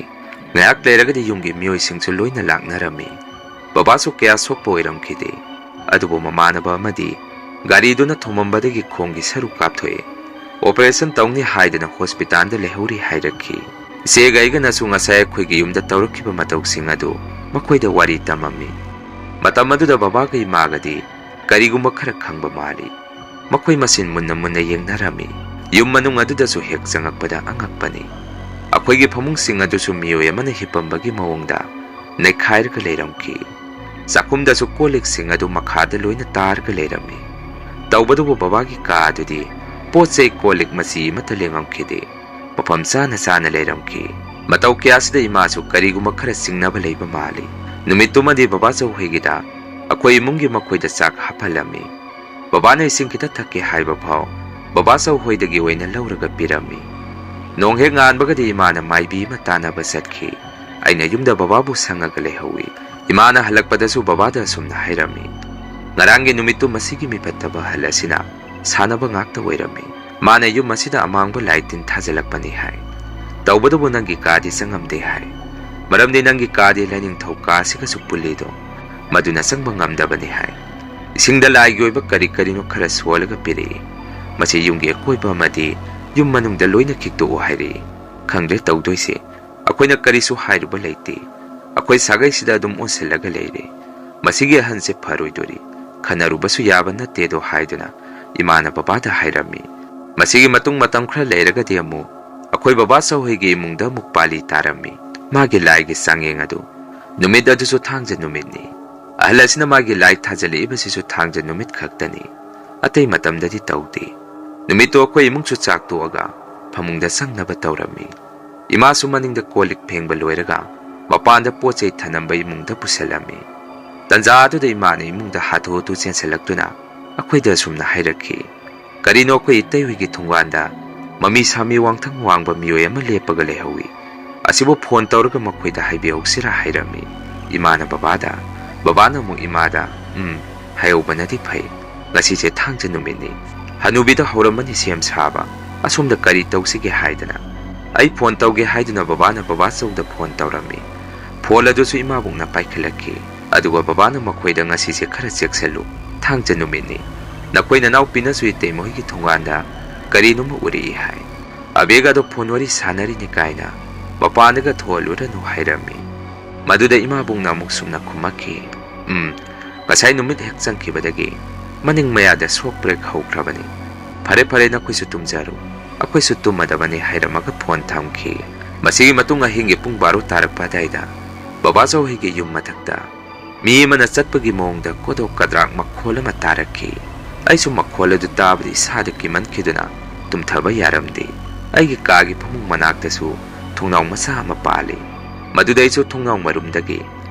ꯉꯥꯏꯍꯥꯛ ꯂꯩꯔꯒꯗꯤ ꯌꯨꯝꯒꯤ ꯃꯤꯑꯣꯏꯁꯤꯡꯁꯨ ꯂꯣꯏꯅ ꯂꯥꯛꯅꯔꯝꯃꯤ꯫ ꯕꯕꯥꯁꯨ ꯀꯌꯥ ꯁꯣꯛꯄ ꯑꯣꯏꯔꯝꯈꯤꯗꯦ, ꯑꯗꯨꯕꯨ ꯃꯃꯥꯟꯅꯕ ꯑꯃꯗꯤ ꯒꯥꯔꯤꯗꯨꯅ ꯊꯣꯝꯃꯝꯕꯗꯒꯤ ꯈꯣꯡꯒꯤ ꯁꯔꯨ ꯀꯥꯞꯊꯣꯛꯑꯦ꯫ ꯑꯣꯄꯔꯦꯁꯟ ꯇꯧꯅꯤ ꯍꯥꯏꯗꯅ ꯍꯣꯁꯄꯤꯇꯥꯜꯗ ꯂꯩꯍꯧꯔꯤ ꯍꯥꯏꯔꯛꯈꯤ꯫ ꯏꯆꯦꯒ ꯑꯩꯒꯅꯁꯨ ꯉꯁꯥꯏ ꯑꯩꯈꯣꯏꯒꯤ ꯌꯨꯝꯗ ꯇꯧꯔꯛꯈꯤꯕ ꯃꯇꯧꯁꯤꯡ ꯑꯗꯨ ꯃꯈꯣꯏꯗ ꯋꯥꯔꯤ ꯇꯝꯃꯝꯃꯤ꯫ ꯃꯇꯝ ꯑꯗꯨꯗ ꯕꯕꯥꯒ ꯏꯃꯥꯒꯗꯤ ꯀꯔꯤꯒꯨꯝꯕ ꯈꯔ ꯈꯪꯕ ꯃꯥꯜꯂꯤ꯫ ꯃꯈꯣꯏ ꯃꯁꯦꯟ ꯃꯨꯟꯅ ꯃꯨꯟꯅ ꯌꯦꯡꯅꯔꯝꯃꯤ꯫ ꯌꯨꯝ ꯃꯅꯨꯡ ꯑꯗꯨꯗꯁꯨ ꯍꯦꯛ ꯆꯪꯉꯛꯄꯗ ꯑꯉꯛꯄꯅꯤ꯫ ꯑꯩꯈꯣꯏꯒꯤ ꯐꯃꯨꯡꯁꯤꯡ ꯑꯗꯨꯁꯨ ꯃꯤꯑꯣꯏ ꯑꯃꯅ ꯍꯤꯞꯄꯝꯕꯒꯤ ꯃꯑꯣꯡꯗ ꯅꯩꯈꯥꯏꯔꯒ ꯂꯩꯔꯝꯈꯤ꯫ ꯆꯥꯛꯈꯨꯝꯗꯁꯨ ꯀꯣꯜ ꯂꯤꯛꯁꯤꯡ ꯑꯗꯨ ꯃꯈꯥꯗ ꯂꯣꯏꯅ ꯇꯥꯔꯒ ꯂꯩꯔꯝꯃꯤ꯫ ꯇꯧꯕꯇꯕꯨ ꯕꯕꯥꯒꯤ ꯀꯥ ꯑꯗꯨꯗꯤ ꯄꯣꯠ ꯆꯩ ꯀꯣꯜ ꯂꯤꯛ ꯃꯆꯤ ꯑꯃꯠꯇ ꯂꯦꯡꯉꯝꯈꯤꯗꯦ꯫ ꯃꯐꯝ ꯆꯥꯅ ꯆꯥꯅ ꯂꯩꯔꯝꯈꯤ꯫ ꯃꯇꯧ ꯀꯌꯥꯁꯤꯗ ꯏꯃꯥꯁꯨ ꯀꯔꯤꯒꯨꯝꯕ ꯈꯔ ꯆꯤꯡꯅꯕ ꯂꯩꯕ ꯃꯥꯜꯂꯤ꯫ ꯅꯨꯃꯤꯠꯇꯨꯃꯗꯤ ꯕꯕꯥ ꯆꯧꯍꯩꯒꯤꯗ ꯑꯩꯈꯣꯏ ꯏꯃꯨꯡꯒꯤ ꯃꯈꯣꯏꯗ ꯆꯥꯛ ꯍꯥꯞꯍꯜꯂꯝꯃꯤ꯫ ꯕꯕꯥꯅ ꯏꯁꯤꯡ ꯈꯤꯇ ꯊꯛꯀꯦ ꯍꯥꯏꯕ ꯐꯥꯎ ꯕꯕꯥ ꯆꯧꯍꯣꯏꯗꯒꯤ ꯑꯣꯏꯅ ꯂꯧꯔꯒ ꯄꯤꯔꯝꯃꯤ꯫ ꯅꯣꯡ ꯍꯦꯛ ꯉꯥꯟꯕꯒꯗꯤ ꯏꯃꯥꯅ ꯃꯥꯏꯕꯤ ꯑꯃ ꯇꯥꯟꯅꯕ ꯆꯠꯈꯤ꯫ ꯑꯩꯅ ꯌꯨꯝꯗ ꯕꯕꯥꯕꯨ ꯁꯪꯉꯒ ꯂꯩꯍꯧꯏ꯫ ꯏꯃꯥꯅ ꯍꯜꯂꯛꯄꯗꯁꯨ ꯕꯕꯥꯗ ꯑꯁꯨꯝꯅ ꯍꯥꯏꯔꯝꯃꯤ, "ꯉꯔꯥꯡꯒꯤ ꯅꯨꯃꯤꯠꯇꯨ ꯃꯁꯤꯒꯤ ꯃꯤꯐꯠꯇꯕ ꯑꯍꯜ ꯑꯁꯤꯅ ꯁꯥꯟꯅꯕ ꯉꯥꯛꯇ ꯑꯣꯏꯔꯝꯃꯤ꯫ ꯃꯥꯅ ꯌꯨꯝ ꯑꯁꯤꯗ ꯑꯃꯥꯡꯕ ꯂꯥꯏ ꯇꯤꯟ ꯊꯥꯖꯤꯜꯂꯛꯄꯅꯤ ꯍꯥꯏ꯫ ꯇꯧꯕꯇꯕꯨ ꯅꯪꯒꯤ ꯀꯥꯗꯤ ꯆꯪꯉꯝꯗꯦ ꯍꯥꯏ꯫ ꯃꯔꯝꯗꯤ ꯅꯪꯒꯤ ꯀꯥꯗꯤ ꯂꯥꯏꯅꯤꯡꯊꯧ ꯀꯥ ꯑꯁꯤꯒꯁꯨ ꯄꯨꯜꯂꯤꯗꯣ, ꯃꯗꯨꯅ ꯆꯪꯕ ꯉꯝꯗꯕꯅꯤ ꯍꯥꯏ꯫ ꯏꯁꯤꯡꯗ ꯂꯥꯏꯒꯤ ꯑꯣꯏꯕ ꯀꯔꯤ ꯀꯔꯤꯅꯣ ꯈꯔ ꯁꯣꯜꯂꯒ ꯄꯤꯔꯛꯏ꯫ ꯃꯁꯤ ꯌꯨꯝꯒꯤ ꯑꯀꯣꯏꯕ ꯑꯃꯗꯤ ꯌꯨꯝ ꯃꯅꯨꯡꯗ ꯂꯣꯏꯅ ꯈꯤꯛꯇꯣꯛꯎ ꯍꯥꯏꯔꯛꯏ꯫ ꯈꯪꯗ꯭ꯔꯦ ꯇꯧꯗꯣꯏꯁꯦ꯫ ꯑꯩꯈꯣꯏꯅ ꯀꯔꯤꯁꯨ ꯍꯥꯏꯔꯨꯕ ꯂꯩꯇꯦ꯫ ꯑꯩꯈꯣꯏ ꯁꯥꯒꯩꯁꯤꯗ ꯑꯗꯨꯝ ꯑꯣꯟꯁꯤꯜꯂꯒ ꯂꯩꯔꯦ꯫ ꯃꯁꯤꯒꯤ ꯑꯍꯟꯁꯦ ꯐꯔꯣꯏꯗꯣꯔꯤ, ꯈꯟꯅꯔꯨꯕꯁꯨ ꯌꯥꯕ ꯅꯠꯇꯦꯗꯣ" ꯍꯥꯏꯗꯨꯅ ꯏꯃꯥꯅ ꯕꯕꯥꯗ ꯍꯥꯏꯔꯝꯃꯤ꯫ ꯃꯁꯤꯒꯤ ꯃꯇꯨꯡ ꯃꯇꯝ ꯈꯔ ꯂꯩꯔꯒꯗꯤ ꯑꯃꯨꯛ ꯑꯩꯈꯣꯏ ꯕꯕꯥꯆꯧ ꯍꯣꯏꯒꯤ ꯏꯃꯨꯡꯗ ꯑꯃꯨꯛ ꯄꯥꯜꯂꯤ ꯇꯥꯔꯝꯃꯤ꯫ ꯃꯥꯒꯤ ꯂꯥꯏꯒꯤ ꯆꯥꯡꯌꯦꯡ ꯑꯗꯨ ꯅꯨꯃꯤꯠ ꯑꯗꯨꯁꯨ ꯊꯥꯡꯖ ꯅꯨꯃꯤꯠꯅꯤ꯫ ꯑꯍꯜ ꯑꯁꯤꯅ ꯃꯥꯒꯤ ꯂꯥꯏ ꯊꯥꯖꯤꯜꯂꯛꯏꯕꯁꯤꯁꯨ ꯊꯥꯡꯖ ꯅꯨꯃꯤꯠ ꯈꯛꯇꯅꯤ꯫ ꯑꯇꯩ ꯃꯇꯝꯗꯗꯤ ꯇꯧꯗꯦ꯫ ꯅꯨꯃꯤꯠꯇꯨ ꯑꯩꯈꯣꯏ ꯏꯃꯨꯡꯁꯨ ꯆꯥꯛ ꯇꯣꯛꯑꯒ ꯐꯃꯨꯡꯗ ꯆꯪꯅꯕ ꯇꯧꯔꯝꯃꯤ꯫ ꯏꯃꯥꯁꯨ ꯃꯅꯤꯡꯗ ꯀꯣꯜ ꯂꯤꯛ ꯐꯦꯡꯕ ꯂꯣꯏꯔꯒ ꯃꯄꯥꯟꯗ ꯄꯣꯠ ꯆꯩ ꯊꯅꯝꯕ ꯏꯃꯨꯡꯗ ꯄꯨꯁꯜꯂꯝꯃꯤ꯫ ꯇꯟꯖꯥ ꯑꯗꯨꯗ ꯏꯃꯥꯅ ꯏꯃꯨꯡꯗ ꯍꯥꯊꯨ ꯍꯥꯊꯨ ꯆꯦꯟꯁꯤꯜꯂꯛꯇꯨꯅ ꯑꯩꯈꯣꯏꯗ ꯑꯁꯨꯝꯅ ꯍꯥꯏꯔꯛꯈꯤ, "ꯀꯔꯤꯅꯣ, ꯑꯩꯈꯣꯏ ꯏꯇꯩ ꯍꯣꯏꯒꯤ ꯊꯣꯡꯒꯥꯟꯗ ꯃꯃꯤ ꯁꯥꯃꯤ ꯋꯥꯡꯊꯪ ꯋꯥꯡꯕ ꯃꯤꯑꯣꯏ ꯑꯃ ꯂꯦꯞꯄꯒ ꯂꯩꯍꯧꯏ꯫ ꯑꯁꯤꯕꯨ ꯐꯣꯟ ꯇꯧꯔꯒ ꯃꯈꯣꯏꯗ ꯍꯥꯏꯕꯤꯍꯧꯁꯤꯔꯥ?" ꯍꯥꯏꯔꯝꯃꯤ꯫ ꯏꯃꯥꯅ ꯕꯕꯥꯗ, ꯕꯕꯥꯅ ꯑꯃꯨꯛ ꯏꯃꯥꯗ, "ꯎꯝ, ꯍꯥꯏꯍꯧꯕꯅꯗꯤ ꯐꯩ꯫ ꯉꯁꯤꯁꯦ ꯊꯥꯡꯖ ꯅꯨꯃꯤꯠꯅꯤ꯫ ꯍꯅꯨꯕꯤꯗ ꯍꯧꯔꯝꯃꯅꯤ ꯁꯦꯝ ꯁꯥꯕ꯫ ꯑꯁꯣꯝꯗ ꯀꯔꯤ ꯇꯧꯁꯤꯒꯦ ꯍꯥꯏꯗꯅ?" ꯑꯩ ꯐꯣꯟ ꯇꯧꯒꯦ ꯍꯥꯏꯗꯨꯅ ꯕꯕꯥꯅ ꯕꯕꯥꯆꯧꯗ ꯐꯣꯟ ꯇꯧꯔꯝꯃꯤ꯫ ꯐꯣꯟ ꯑꯗꯨꯁꯨ ꯏꯃꯥꯕꯣꯛꯅ ꯄꯥꯏꯈꯠꯂꯛꯈꯤ꯫ ꯑꯗꯨꯒ ꯕꯕꯥꯅ ꯃꯈꯣꯏꯗ, "ꯉꯁꯤꯁꯦ ꯈꯔ ꯆꯦꯛꯁꯤꯜꯂꯨ꯫ ꯊꯥꯡꯖ ꯅꯨꯃꯤꯠꯅꯤ꯫ ꯅꯈꯣꯏ ꯅꯅꯥꯎꯄꯤꯅꯁꯨ ꯏꯇꯩꯃ ꯍꯣꯏꯒꯤ ꯊꯣꯡꯒꯥꯟꯗ ꯀꯔꯤꯅꯣꯃ ꯎꯔꯛꯏ ꯍꯥꯏ꯫ ꯑꯕꯦꯒꯗꯣ ꯐꯣꯟ ꯋꯥꯔꯤ ꯁꯥꯟꯅꯔꯤꯅꯤ ꯀꯥꯏꯅ ꯃꯄꯥꯟꯗꯒ ꯊꯣꯛꯍꯜꯂꯨꯔꯅꯨ" ꯍꯥꯏꯔꯝꯃꯤ꯫ ꯃꯗꯨꯗ ꯏꯃꯥꯕꯣꯛꯅ ꯑꯃꯨꯛ ꯁꯨꯝꯅ ꯈꯨꯝꯃꯛꯈꯤ, "ꯎꯝ, ꯉꯁꯥꯏ ꯅꯨꯃꯤꯠ ꯍꯦꯛ ꯆꯪꯈꯤꯕꯗꯒꯤ ꯃꯅꯤꯡ ꯃꯌꯥꯗ ꯁꯣꯛ ꯄ꯭ꯔꯦꯛ ꯍꯧꯈ꯭ꯔꯕꯅꯤ꯫ ꯐꯔꯦ, ꯐꯔꯦ, ꯅꯈꯣꯏꯁꯨ ꯇꯨꯝꯖꯔꯨ꯫ ꯑꯩꯈꯣꯏꯁꯨ ꯇꯨꯝꯃꯗꯕꯅꯤ" ꯍꯥꯏꯔꯝꯃꯒ ꯐꯣꯟ ꯊꯝꯈꯤ꯫ ꯃꯁꯤꯒꯤ ꯃꯇꯨꯡ ꯑꯍꯤꯡꯒꯤ ꯄꯨꯡ ꯕꯥꯔꯣ ꯇꯥꯔꯛꯄ ꯑꯗꯥꯏꯗ ꯕꯕꯥꯆꯧ ꯍꯣꯏꯒꯤ ꯌꯨꯝ ꯃꯊꯛꯇ ꯃꯤ ꯑꯃꯅ ꯆꯠꯄꯒꯤ ꯃꯑꯣꯡꯗ ꯀꯣꯗꯣꯛ ꯀꯗ꯭ꯔꯥꯛ ꯃꯈꯣꯜ ꯑꯃ ꯇꯥꯔꯛꯈꯤ꯫ ꯑꯩꯁꯨ ꯃꯈꯣꯜ ꯑꯗꯨ ꯇꯥꯕꯗ ꯏꯁꯥꯗ ꯀꯤꯃꯟꯈꯤꯗꯨꯅ ꯇꯨꯝꯊꯕ ꯌꯥꯔꯝꯗꯦ꯫ ꯑꯩꯒꯤ ꯀꯥꯒꯤ ꯐꯃꯨꯡ ꯃꯅꯥꯛꯇꯁꯨ ꯊꯣꯡꯅꯥꯎ ꯃꯆꯥ ꯑꯃ ꯄꯥꯜꯂꯤ꯫ ꯃꯗꯨꯗ ꯑꯩꯁꯨ ꯊꯣꯡꯅꯥꯎ ꯃꯔꯨꯝꯗꯒꯤ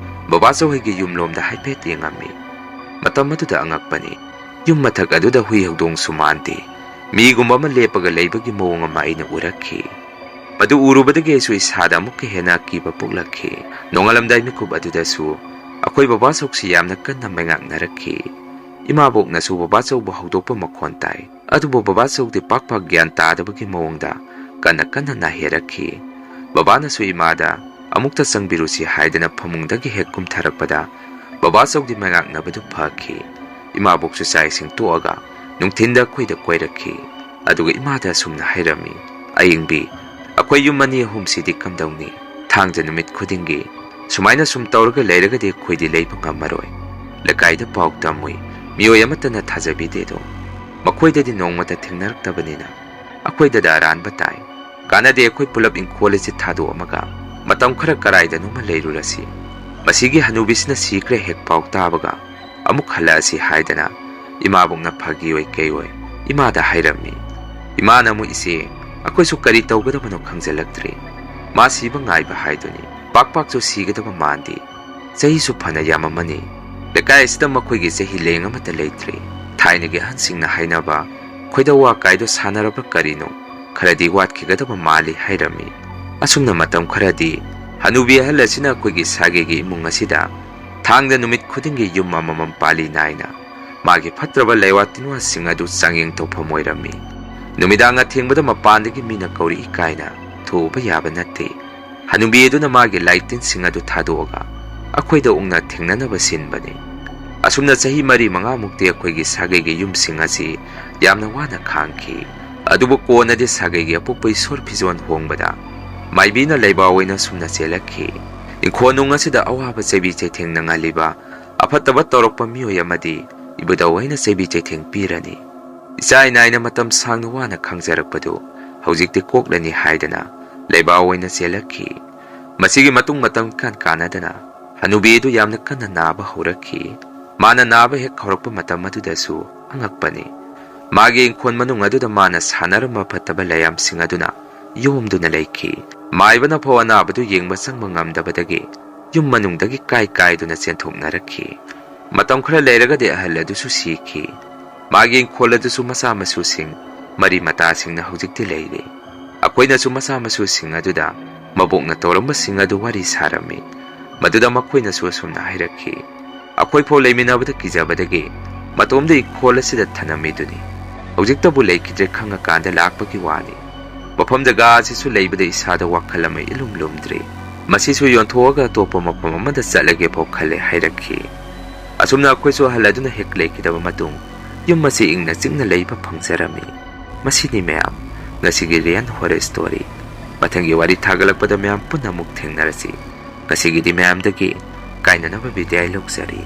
ꯕꯕꯥꯆꯧ ꯍꯣꯏꯒꯤ ꯌꯨꯝꯂꯣꯝꯗ ꯍꯥꯏꯐꯦꯠ ꯌꯦꯡꯉꯝꯃꯤ꯫ ꯃꯇꯝ ꯑꯗꯨꯗ ꯑꯉꯛꯄꯅꯤ꯫ ꯌꯨꯝ ꯃꯊꯛ ꯑꯗꯨꯗ ꯍꯨꯏ ꯍꯧꯗꯣꯡꯁꯨ ꯃꯥꯟꯗꯦ꯫ ꯃꯤꯒꯨꯝꯕ ꯑꯃ ꯂꯦꯞꯄꯒ ꯂꯩꯕꯒꯤ ꯃꯑꯣꯡ ꯑꯃ ꯑꯩꯅ ꯎꯔꯛꯈꯤ꯫ ꯃꯗꯨ ꯎꯔꯨꯕꯗꯒꯤ ꯑꯩꯁꯨ ꯏꯁꯥꯗ ꯑꯃꯨꯛꯀ ꯍꯦꯟꯅ ꯑꯀꯤꯕ ꯄꯣꯛꯂꯛꯈꯤ꯫ ꯅꯣꯡꯉꯥꯜꯂꯝꯗꯥꯏ ꯃꯤꯀꯨꯞ ꯑꯗꯨꯗꯁꯨ ꯑꯩꯈꯣꯏ ꯕꯕꯥꯆꯧꯁꯤ ꯌꯥꯝꯅ ꯀꯟꯅ ꯃꯩꯉꯥꯛꯅꯔꯛꯈꯤ꯫ ꯏꯃꯥꯕꯣꯛꯅꯁꯨ ꯕꯕꯥꯆꯧꯕꯨ ꯍꯧꯗꯣꯛꯄ ꯃꯈꯣꯟ ꯇꯥꯏ꯫ ꯑꯗꯨꯕꯨ ꯕꯕꯥꯆꯧꯗꯤ ꯄꯥꯛ ꯄꯥꯛ ꯒ꯭ꯌꯥꯟ ꯇꯥꯗꯕꯒꯤ ꯃꯑꯣꯡꯗ ꯀꯟꯅ ꯀꯟꯅ ꯅꯥꯍꯦꯔꯛꯈꯤ꯫ ꯕꯕꯥꯅꯁꯨ ꯏꯃꯥꯗ, "ꯑꯃꯨꯛꯇ ꯆꯪꯕꯤꯔꯨꯁꯤ" ꯍꯥꯏꯗꯅ ꯐꯃꯨꯡꯗꯒꯤ ꯍꯦꯛ ꯀꯨꯝꯊꯔꯛꯄꯗ ꯕꯕꯥꯆꯧꯗꯤ ꯃꯩꯉꯥꯛꯅꯕꯗꯨ ꯐꯈꯤ꯫ ꯏꯃꯥꯕꯣꯛꯁꯨ ꯆꯥꯛ ꯏꯁꯤꯡ ꯇꯣꯛꯑꯒ ꯅꯨꯡꯊꯤꯟꯗ ꯑꯩꯈꯣꯏꯗ ꯀꯣꯏꯔꯛꯈꯤ꯫ ꯑꯗꯨꯒ ꯏꯃꯥꯗ ꯑꯁꯨꯝꯅ ꯍꯥꯏꯔꯝꯃꯤ, "ꯑꯌꯤꯡꯕꯤ, ꯑꯩꯈꯣꯏ ꯌꯨꯝ ꯑꯅꯤ ꯑꯍꯨꯝꯁꯤꯗꯤ ꯀꯝꯗꯧꯅꯤ? ꯊꯥꯡꯖ ꯅꯨꯃꯤꯠ ꯈꯨꯗꯤꯡꯒꯤ ꯁꯨꯃꯥꯏꯅ ꯁꯨꯝ ꯇꯧꯔꯒ ꯂꯩꯔꯒꯗꯤ ꯑꯩꯈꯣꯏꯗꯤ ꯂꯩꯕ ꯉꯝꯃꯔꯣꯏ꯫ ꯂꯩꯀꯥꯏꯗ ꯄꯥꯎ ꯇꯝꯃꯨꯏ, ꯃꯤꯑꯣꯏ ꯑꯃꯠꯇꯅ ꯊꯥꯖꯕꯤꯗꯦꯗꯣ꯫ ꯃꯈꯣꯏꯗꯗꯤ ꯅꯣꯡꯃꯇ ꯊꯦꯡꯅꯔꯛꯇꯕꯅꯤꯅ ꯑꯩꯈꯣꯏꯗꯗ ꯑꯔꯥꯟꯕ ꯇꯥꯏ꯫ ꯀꯥꯟꯅꯗꯦ, ꯑꯩꯈꯣꯏ ꯄꯨꯂꯞ ꯏꯪꯈꯣꯜ ꯑꯁꯤ ꯊꯥꯗꯣꯛꯑꯝꯃꯒ ꯃꯇꯝ ꯈꯔ ꯀꯔꯥꯏꯗꯅꯣꯃ ꯂꯩꯔꯨꯔꯁꯤ꯫ ꯃꯁꯤꯒꯤ ꯍꯅꯨꯕꯤꯁꯤꯅ ꯁꯤꯈ꯭ꯔꯦ ꯍꯦꯛ ꯄꯥꯎ ꯇꯥꯕꯒ ꯑꯃꯨꯛ ꯍꯜꯂꯛꯑꯁꯤ ꯍꯥꯏꯗꯅ ꯏꯃꯥꯕꯣꯛꯅ ꯐꯥꯒꯤ ꯑꯣꯏ ꯀꯩ ꯑꯣꯏ ꯏꯃꯥꯗ ꯍꯥꯏꯔꯝꯃꯤ꯫ ꯏꯃꯥꯅ ꯑꯃꯨꯛ, "ꯏꯆꯦ, ꯑꯩꯈꯣꯏꯁꯨ ꯀꯔꯤ ꯇꯧꯒꯗꯕꯅꯣ ꯈꯪꯖꯤꯜꯂꯛꯇ꯭ꯔꯦ꯫ ꯃꯥ ꯁꯤꯕ ꯉꯥꯏꯕ ꯍꯥꯏꯗꯨꯅꯤ꯫ ꯄꯥꯛ ꯄꯥꯛꯁꯨ ꯁꯤꯒꯗꯕ ꯃꯥꯟꯗꯦ꯫ ꯆꯍꯤꯁꯨ ꯐꯅ ꯌꯥꯝꯃꯝꯃꯅꯤ꯫ ꯂꯩꯀꯥꯏ ꯑꯁꯤꯗ ꯃꯈꯣꯏꯒꯤ ꯆꯍꯤ ꯂꯦꯡ ꯑꯃꯠꯇ ꯂꯩꯇ꯭ꯔꯦ꯫ ꯊꯥꯏꯅꯒꯤ ꯑꯍꯟꯁꯤꯡꯅ ꯍꯥꯏꯅꯕ ꯈꯣꯏꯗꯧ ꯋꯥ ꯀꯥꯏꯗꯣ ꯁꯥꯟꯅꯔꯕ꯭ꯔꯥ ꯀꯔꯤꯅꯣ, ꯈꯔꯗꯤ ꯋꯥꯠꯈꯤꯒꯗꯕ ꯃꯥꯜꯂꯤ" ꯍꯥꯏꯔꯝꯃꯤ꯫ ꯑꯁꯨꯝꯅ ꯃꯇꯝ ꯈꯔꯗꯤ ꯍꯅꯨꯕꯤ ꯑꯍꯜ ꯑꯁꯤꯅ ꯑꯩꯈꯣꯏꯒꯤ ꯁꯥꯒꯩꯒꯤ ꯏꯃꯨꯡ ꯑꯁꯤꯗ ꯊꯥꯡꯗ ꯅꯨꯃꯤꯠ ꯈꯨꯗꯤꯡꯒꯤ ꯌꯨꯝ ꯑꯃꯃꯝ ꯄꯥꯜꯂꯤ ꯅꯥꯏꯅ ꯃꯥꯒꯤ ꯐꯠꯇ꯭ꯔꯕ ꯂꯩꯋꯥ ꯇꯤꯟꯋꯥꯁꯤꯡ ꯑꯗꯨ ꯆꯥꯡꯌꯦꯡ ꯇꯧꯐꯝ ꯑꯣꯏꯔꯝꯃꯤ꯫ ꯅꯨꯃꯤꯗꯥꯡ ꯑꯊꯦꯡꯕꯗ ꯃꯄꯥꯟꯗꯒꯤ ꯃꯤꯅ ꯀꯧꯔꯛꯏ ꯀꯥꯏꯅ ꯊꯣꯛꯎꯕ ꯌꯥꯕ ꯅꯠꯇꯦ꯫ ꯍꯅꯨꯕꯤ ꯑꯗꯨꯅ ꯃꯥꯒꯤ ꯂꯥꯏꯇꯤꯟꯁꯤꯡ ꯑꯗꯨ ꯊꯥꯗꯣꯛꯑꯒ ꯑꯩꯈꯣꯏꯗ ꯎꯛꯅ ꯊꯦꯡꯅꯅꯕ ꯁꯤꯟꯕꯅꯤ꯫ ꯑꯁꯨꯝꯅ ꯆꯍꯤ ꯃꯔꯤ ꯃꯉꯥꯃꯨꯛꯇꯤ ꯑꯩꯈꯣꯏꯒꯤ ꯁꯥꯒꯩꯒꯤ ꯌꯨꯝꯁꯤꯡ ꯑꯁꯤ ꯌꯥꯝꯅ ꯋꯥꯅ ꯈꯥꯡꯈꯤ꯫ ꯑꯗꯨꯕꯨ ꯀꯣꯟꯅꯗꯤ ꯁꯥꯒꯩꯒꯤ ꯑꯄꯣꯛꯄ ꯏꯁꯣꯔ ꯐꯤꯖꯣꯜ ꯍꯣꯡꯕꯗ ꯃꯥꯏꯕꯤꯅ ꯂꯩꯕꯥꯛ ꯑꯣꯏꯅ ꯁꯨꯝꯅ ꯆꯦꯜꯂꯛꯈꯤ꯫ ꯏꯪꯈꯣꯜ ꯅꯨꯡ ꯑꯁꯤꯗ ꯑꯋꯥꯕ ꯆꯩꯕꯤ ꯆꯩꯊꯦꯡ ꯅꯪꯍꯜꯂꯤꯕ ꯑꯐꯠꯇꯕ ꯇꯧꯔꯛꯄ ꯃꯤꯑꯣꯏ ꯑꯃꯗꯤ ꯏꯕꯨꯙꯧ ꯑꯣꯏꯅ ꯆꯩꯕꯤ ꯆꯩꯊꯦꯡ ꯄꯤꯔꯅꯤ꯫ ꯏꯆꯥ ꯏꯅꯥꯏꯅ ꯃꯇꯝ ꯁꯥꯡꯅ ꯋꯥꯅ ꯈꯥꯡꯖꯔꯛꯄꯗꯨ ꯍꯧꯖꯤꯛꯇꯤ ꯀꯣꯛꯂꯅꯤ ꯍꯥꯏꯗꯅ ꯂꯩꯕꯥꯛ ꯑꯣꯏꯅ ꯆꯦꯜꯂꯛꯈꯤ꯫ ꯃꯁꯤꯒꯤ ꯃꯇꯨꯡ ꯃꯇꯝ ꯀꯥꯟ ꯀꯥꯟꯅꯗꯅ ꯍꯅꯨꯕꯤ ꯑꯗꯨ ꯌꯥꯝꯅ ꯀꯟꯅ ꯅꯥꯕ ꯍꯧꯔꯛꯈꯤ꯫ ꯃꯥꯅ ꯅꯥꯕ ꯍꯦꯛ ꯍꯧꯔꯛꯄ ꯃꯇꯝ ꯑꯗꯨꯗꯁꯨ ꯑꯉꯛꯄꯅꯤ꯫ ꯃꯥꯒꯤ ꯏꯪꯈꯣꯜ ꯃꯅꯨꯡ ꯑꯗꯨꯗ ꯃꯥꯅ ꯁꯥꯟꯅꯔꯝꯕ ꯐꯠꯇꯕ ꯂꯩꯌꯥꯝꯁꯤꯡ ꯑꯗꯨꯅ ꯌꯣꯝꯗꯨꯅ ꯂꯩꯈꯤ꯫ ꯃꯥꯏꯕꯅ ꯐꯥꯎ ꯑꯅꯥꯕꯗꯨ ꯌꯦꯡꯕ ꯆꯪꯕ ꯉꯝꯗꯕꯗꯒꯤ ꯌꯨꯝ ꯃꯅꯨꯡꯗꯒꯤ ꯀꯥꯏ ꯀꯥꯏꯗꯨꯅ ꯆꯦꯟꯊꯣꯛꯅꯔꯛꯈꯤ꯫ ꯃꯇꯝ ꯈꯔ ꯂꯩꯔꯒꯗꯤ ꯑꯍꯜ ꯑꯗꯨꯁꯨ ꯁꯤꯈꯤ꯫ ꯃꯥꯒꯤ ꯏꯪꯈꯣꯜ ꯑꯗꯨꯁꯨ ꯃꯆꯥ ꯃꯁꯨꯁꯤꯡ, ꯃꯔꯤ ꯃꯇꯥꯁꯤꯡꯅ ꯍꯧꯖꯤꯛꯇꯤ ꯂꯩꯔꯦ꯫ ꯑꯩꯈꯣꯏꯅꯁꯨ ꯃꯆꯥ ꯃꯁꯨꯁꯤꯡ ꯑꯗꯨꯗ ꯃꯕꯣꯛꯅ ꯇꯧꯔꯝꯕꯁꯤꯡ ꯑꯗꯨ ꯋꯥꯔꯤ ꯁꯥꯔꯝꯃꯤ꯫ ꯃꯗꯨꯗ ꯃꯈꯣꯏꯅꯁꯨ ꯑꯁꯨꯝꯅ ꯍꯥꯏꯔꯛꯈꯤ, "ꯑꯩꯈꯣꯏ ꯐꯥꯎ ꯂꯩꯃꯤꯟꯅꯕꯗ ꯀꯤꯖꯕꯗꯒꯤ ꯃꯇꯣꯝꯗ ꯏꯪꯈꯣꯜ ꯑꯁꯤꯗ ꯊꯅꯝꯃꯤꯗꯨꯅꯤ꯫ ꯍꯧꯖꯤꯛꯇꯕꯨ ꯂꯩꯈꯤꯗ꯭ꯔꯦ ꯈꯪꯉꯀꯥꯟꯗ ꯂꯥꯛꯄꯒꯤ ꯋꯥꯅꯤ꯫ ꯃꯐꯝ ꯖꯒꯥ ꯑꯁꯤꯁꯨ ꯂꯩꯕꯗ ꯏꯁꯥꯗ ꯋꯥꯈꯜ ꯑꯃ ꯏꯂꯨꯝ ꯂꯨꯝꯗ꯭ꯔꯤ꯫ ꯃꯁꯤꯁꯨ ꯌꯣꯟꯊꯣꯛꯑꯒ ꯑꯇꯣꯞꯄ ꯃꯐꯝ ꯑꯃꯗ ꯆꯠꯂꯒꯦ ꯐꯥꯎ ꯈꯜꯂꯦ" ꯍꯥꯏꯔꯛꯈꯤ꯫ ꯑꯁꯨꯝꯅ ꯑꯩꯈꯣꯏꯁꯨ ꯑꯍꯜ ꯑꯗꯨꯅ ꯍꯦꯛ ꯂꯩꯈꯤꯗꯕ ꯃꯇꯨꯡ ꯌꯨꯝ ꯑꯁꯤ ꯏꯪꯅ ꯆꯤꯛꯅ ꯂꯩꯕ ꯐꯪꯖꯔꯝꯃꯤ꯫ ꯃꯁꯤꯅꯤ ꯃꯌꯥꯝ ꯉꯁꯤꯒꯤ Real Horror Story꯫ ꯃꯊꯪꯒꯤ ꯋꯥꯔꯤ ꯊꯥꯒꯠꯂꯛꯄꯗ ꯃꯌꯥꯝ ꯄꯨꯟꯅ ꯑꯃꯨꯛ ꯊꯦꯡꯅꯔꯁꯤ꯫ ꯉꯁꯤꯒꯤꯗꯤ ꯃꯌꯥꯝꯗꯒꯤ ꯀꯥꯏꯅꯅꯕ ꯕꯤꯗꯥꯏ ꯂꯧꯖꯔꯤ꯫